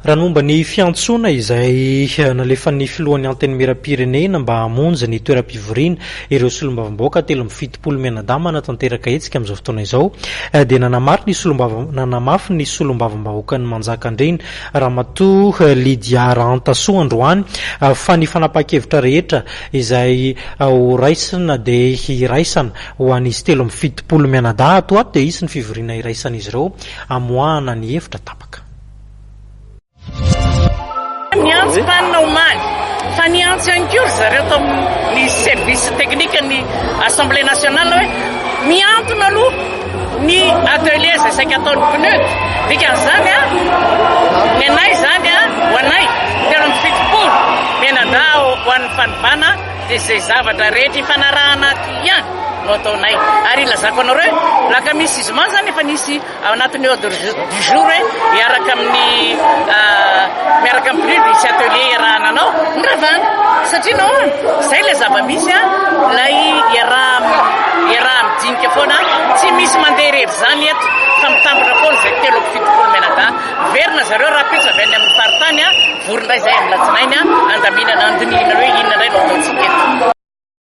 Raha ny momba ny fiantsoana izay nalefan'ny filohan'ny Antenimierampirenena mba hamonjy ny toeram-pivoriana ireo solombavambahoaka 73 mianadahy manatanteraka hetsika amin'izao fotoana izao dia nanamafy ny solombava nanamafy ny solombavambahoakan'i Manjakandriana Ramatoa Lydia Rahantasoa androany fa ny fanapahan-kevitra rehetra izay ho raisina dia hiraisana ho an'izy 73 mianadahy ato ho ato dia hisy ny fivoriana iraisan'izy ireo hamoahana ny hevitra tapaka. Niantso mpanina omaly fa niantso ihany koa ry zareo tao amin'ny service technique ny Assemblée nationale hoe mihantona aloha ny atelier izay saika ataon'ny PNUD. Dikan'izany a, ny anay izany a, ho anay 73 mianadahy ho an'ny fanovana dia izay zavatra rehetra ifanarahana ato ihany no ataonay. Ary ilazako anareo hoe alakamisy zoma izany efa nisy Ao anatin'ny ordre du jour hoe hiaraka amin'ny miaraka amin'ny PNUD hisy atelier iarahana anao ny ravana satria nahoana izay ilay zava-misy a ilay iaraha iaraha midinika foana tsy misy mandeha irery izany eto fa mitambatra foana izay 73 mianadahy miverina zareo rahampitso avy any amin'ny faritany a vory indray izay amin'ny latsinainy a andaminana andinihina hoe inona indray no ataontsika eto.